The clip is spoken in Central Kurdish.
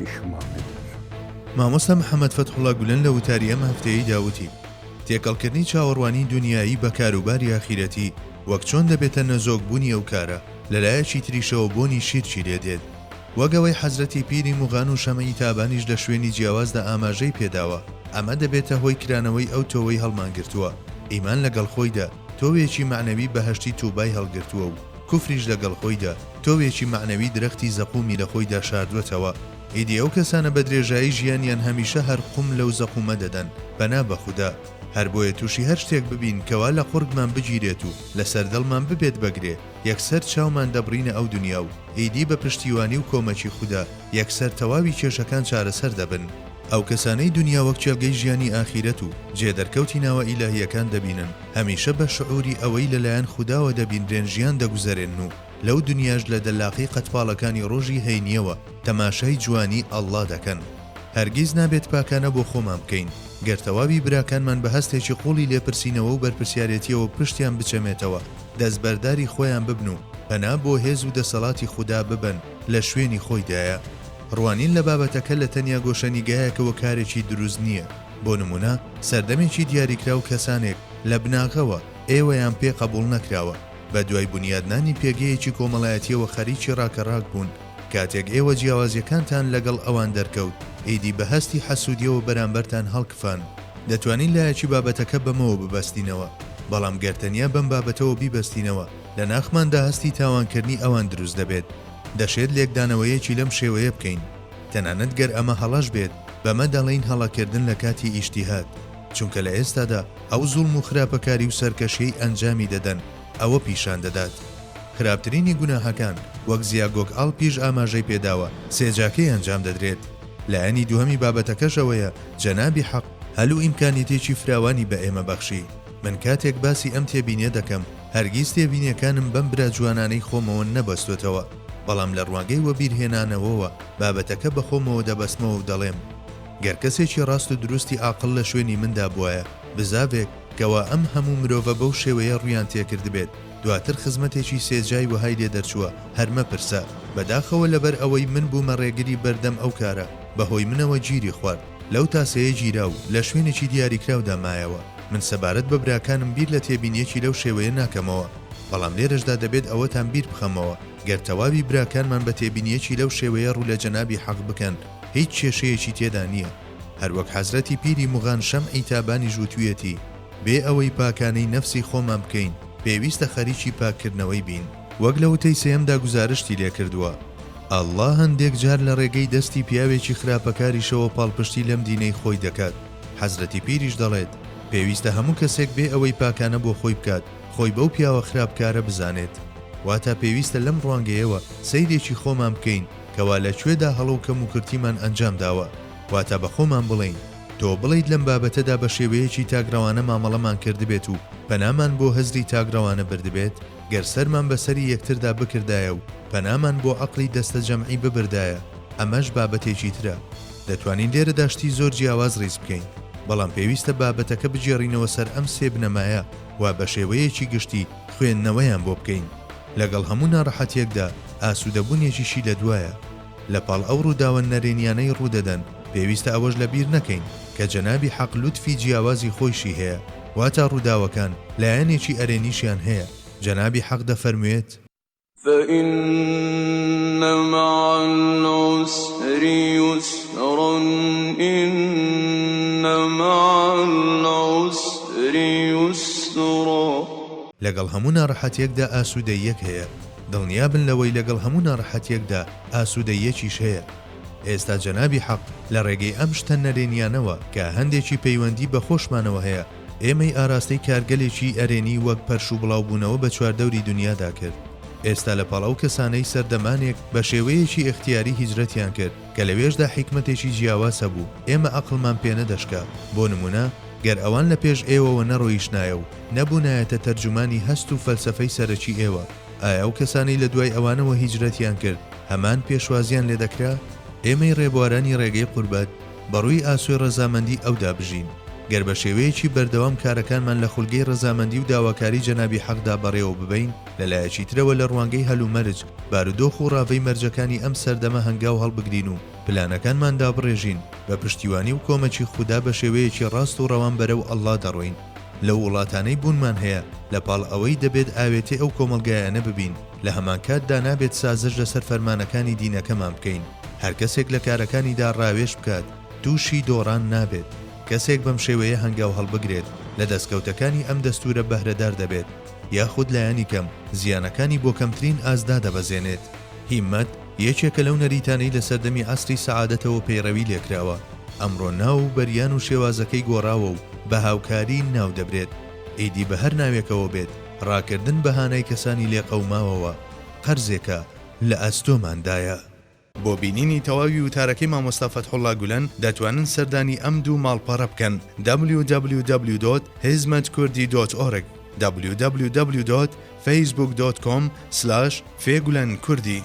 پیش ما میداره. مامۆستا محەمەد فەتحوڵا گولەن لە وتاری ئەم هەفتەیەیدا وتی، تێکەڵکردنی چاوەڕوانی دونیایی بە کاروباری ئاخیرەتی وەک چۆن دەبێتە نەزۆک بوونی ئەو کارە، لە لایەکی تریشەوە بۆنی شیرکی لێ دێت. وەک ئەوەی حەزرەتی پیری موغان و شەمعی تابانیش لە شوێنی جیاوازدا ئاماژەی پێداوە، ئەمە دەبێتە هۆی کرانەوەی ئەو تۆوەی هەڵمانگرتووە. ئیمان لەگەڵ خۆیدا تۆوێکی مەعنەوی بەهەشتی توبای هەڵگرتووە و کوفریش لەگەڵ خۆیدا تۆوێکی مەعنەوی درەختی زەقومی لە خۆیدا شاردووەتەوە. ئیدی ئەو کەسانە بە درێژایی ژیانیان هەمیشە هەر قوم لەو زەقومە دەدەن، پەنا بە خودا. هەر بۆیە تووشی هەر شتێک ببین کەوا لە قوڕگمان بگیرێت و لەسەر دڵمان ببێت بە گرێ، یەکسەر چاومان دەبڕینە ئەو دنیا و ئیدی بە پشتیوانی و کۆمەکی خودا یەکسەر تەواوی کێشەکان چارەسەر دەبن. ئەو کەسانەی دنیا وەک کێڵگەی ژیانی ئاخیرەت و جێ دەرکەوتی ناوە ئیلاهییەکان دەبینن، هەمیشە بە شعوری ئەوەی لەلایەن خوداوە دەبینرێن ژیان دەگوزەرێنن و لەو دنیاش لە دەلاقەی قەدپاڵەکانی ڕۆژی هەینییەوە تەماشای جوانی اللە دەکەن. هەرگیز نابێت پاکانە بۆ خۆمان بکەین، گەر تەواوی براکانمان بە هەستێکی قوڵی لێپرسینەوە و بەرپرسیارێتییەوە پشتیان بچەمێتەوە، دەستبەرداری خۆیان ببن و پەنا بۆ هێز و دەسەڵاتی خودا ببەن لە شوێنی خۆیدایە. ڕوانین لە بابەتەکە لە تەنیا گۆشەنیگایەکەوە کارێکی دروست نییە. بۆ نموونە سەردەمێکی دیاریکراو کەسانێک لە بناغەوە ئێوەیان پێ قەبووڵ نەکراوە، بە دوای بونیادنانی پێگەیەکی کۆمەڵایەتییەوە خەریکی ڕاکەڕاک بوون، کاتێک ئێوە جیاوازییەکانتان لەگەڵ ئەوان دەرکەوت، ئیدی بە هەستی حەسوودییەوە بەرامبەرتان هەڵکفان. دەتوانین لایەکی بابەتەکە بەمەوە ببەستینەوە، بەڵام گەر تەنیا بەم بابەتەوە بیبەستینەوە، لە ناخماندا هەستی تاوانکردنی ئەوان دروست دەبێت. دەشێت لێکدانەوەیەکی لەم شێوەیە بکەین، تەنانەت گەر ئەمە هەڵەش بێت، بەمە دەڵێین هەڵەکردن لە کاتی ئیجتیهاد، چونکە لە ئێستادا ئەو زوڵم و خراپەکاری و سەرکەشیەی ئەنجامی دەدەن ئەوە پیشان دەدات. خراپترینی گوناهەکان، وەک زیا گۆکئاڵپیش ئاماژەی پێداوە، سێجاکەی ئەنجام دەدرێت. لایەنی دووهەمی بابەتەکەش ئەوەیە جەنابی حەق هەل و ئیمکانیتێکی فراوانی بە ئێمە بەخشی. من کاتێک باسی ئەم تێبینیە دەکەم، هەرگیز تێبینیەکانم بەم برا جوانانەی خۆمەوە نەبەستۆتەوە، بەڵام لە ڕوانگەی وەبیرهێنانەوەوە بابەتەکە بە خۆمەوە دەبەستمەوە و دەڵێم، گەر کەسێکی ڕاست و دروستی ئاقڵ لە شوێنی مندا بوایە، بزاڤێک، کەوا ئەم هەموو مرۆڤە بەو شێوەیە ڕوویان تێکردبێت، دواتر خزمەتێکی سێجای وەهای لێ دەرچووە، هەر مەپرسە. بەداخەوە لەبەر ئەوەی من بوومە ڕێگری بەردەم ئەو کارە، بە هۆی منەوە گیری خوارد. لەو تاسەیە گیرا و لە شوێنێکی دیاریکراودا مایەوە. من سەبارەت بە براکانم بیر لە تێبینییەکی لەو شێوەیە ناکەمەوە، بەڵام لێرەشدا دەبێت ئەوەتان بیر بخەمەوە، گەر تەواوی براکانمان بە تێبینییەکی لەو شێوەیە ڕوو لە جەنابی حەق بکەن، هیچ کێشەیەکی تێدا نییە. هەروەک حەزرەتی پیری موغان شەمعی تابانیش وتویەتی، بێ ئەوەی پاکانەی نەفسی خۆمان بکەین، پێویستە خەریکی پاککردنەوەی بین. وەک لە وتەی سێیەمدا گوزارشتی لێکردووە، اللە هەندێک جار لە ڕێگەی دەستی پیاوێکی خراپەکاریشەوە پاڵپشتی لەم دینەی خۆی دەکات، حەزرەتی پیریش دەڵێت، پێویستە هەموو کەسێک بێ ئەوەی پاکانە بۆ خۆی بکات، خۆی بەو پیاوە خراپکارە بزانێت. واتە پێویستە لەم ڕوانگەیەوە سەیرێکی خۆمان بکەین کەوا لە کوێدا هەڵە و کەموکورتیمان ئەنجام داوە، واتە بە خۆمان بڵێین، تۆ بڵێیت لەم بابەتەدا بە شێوەیەکی تاکڕەوانە مامەڵەمان کردبێت و پەنامان بۆ هزری تاکڕەوانە بردبێت؟ گەر سەرمان بە سەری یەکتردا بکردایە و پەنامان بۆ عەقڵی دەستەجەمعی ببردایە، ئەمەش بابەتێکی ترە. دەتوانین لێرەدا شتی زۆر جیاواز ڕیز بکەین، بەڵام پێویستە بابەتەکە بگێڕینەوە سەر ئەم سێ بنەمایە و بە شێوەیەکی گشتی خوێندنەوەیان بۆ بکەین. لەگەڵ هەموو ناڕەحەتییەکدا ئاسوودەبوونێکیشی لە دوایە. لە پاڵ ئەو ڕووداوە نەرێنیانەی ڕوودەدەن، پێویستە ئەوەش لە بیر نەکەین کە جەنابی حەق لوتفی جیاوازی خۆیشی هەیە، واتا ڕووداوەکان لایەنێکی ئەرێنیشیان هەیە، جەنابی حەق دەفەرموێت. فإن مع العسر یسرا إن مع العسر یسرا. لەگەڵ هەموو ناڕەحەتیەکدا ئاسوودەییەک هەیە، دڵنیابن لەوەی لەگەڵ هەموو ناڕەحەتیەکدا ئاسوودەییەکیش هەیە. ئێستا جەنابی حەق لە ڕێگەی ئەم شتە نەرێنیانەوە کە هەندێکی پەیوەندی بە خۆشمانەوە هەیە، ئێمەی ئاراستەی کارگەلێکی ئەرێنی وەک پەرشوبڵاوبوونەوە بە چواردەوری دونیادا کرد. ئێستا لە پاڵ ئەو کەسانەی سەردەمانێک بە شێوەیەکی ئیختیاری هیجرەتیان کرد کە لەوێشدا حیکمەتێکی جیاواز هەبوو ئێمە ئەقڵمان پێ نەدەشکا بۆ نموونە گەر ئەوان لە پێش ئێوەوە نەڕۆیشتنایە و نەبوونایەتە تەرجومانی هەست و فەلسەفەی سەرەکی ئێوە ئایا ئەو کەسانەی لە دوای ئەوانەوە هیجرەتیان کرد هەمان پێشوازیان لێ دەکرا؟ ئێمەی ڕێبوارانی ڕێگەی قوربەت بە ڕووی ئاسۆی ڕەزامەندی ئەودا بژین. گەر بە شێوەیەکی بەردەوام کارەکانمان لە خولگەی ڕەزامەندی و داواکاری جەنابی حەقدا بەڕێوە ببەین، لە لایەکی ترەوە لە ڕوانگەی هەلومەرج، بارودۆخ و ڕاڤەی مەرجەکانی ئەم سەردەمە هەنگاو هەڵبگرین و پلانەکانمان دابڕێژین، بە پشتیوانی و کۆمەکی خودا بە شێوەیەکی ڕاست و ڕەوان بەرەو اللە دەڕۆین. لەو وڵاتانەی بوونمان هەیە، لە پاڵ ئەوەی دەبێت ئاوێتەی ئەو کۆمەڵگایانە ببین، لە هەمانکاتدا نابێت سازش لەسەر فەرمانەکانی دینەکەمان بکەین. هەرکەسێک لە کارەکانیدا ڕاوێژ بکات، تووشی دۆڕان نابێت. کەسێک بەم شێوەیە هەنگاو هەڵبگرێت، لە دەستکەوتەکانی ئەم دەستوورە بەهرەدار دەبێت، یاخود لایەنی کەم زیانەکانی بۆ کەمترین ئاست دادەبەزێنێت. هیممەت، یەکێکە لەو نەریتانەی لە سەردەمی عەسری سەعادەتەوە پەیڕەوی لێکراوە، ئەمڕۆ ناو و بەریان و شێوازەکەی گۆڕاوە و بە هاوکاری ناو دەبرێت، ئیدی بە هەر ناوێکەوە بێت، ڕاکردن بە هانای کەسانی لێقەوماوەوە، قەرزێکە لە ئەستۆماندایە. بۆ بینینی تەواوی وتارەکەی مامۆستا فەتحوڵا گولەن دەتوانن سەردانی ئەم دوو ماڵپەڕە بکەن، www.hizmetkurdi.org www.facebook.com/fegulenkurdی.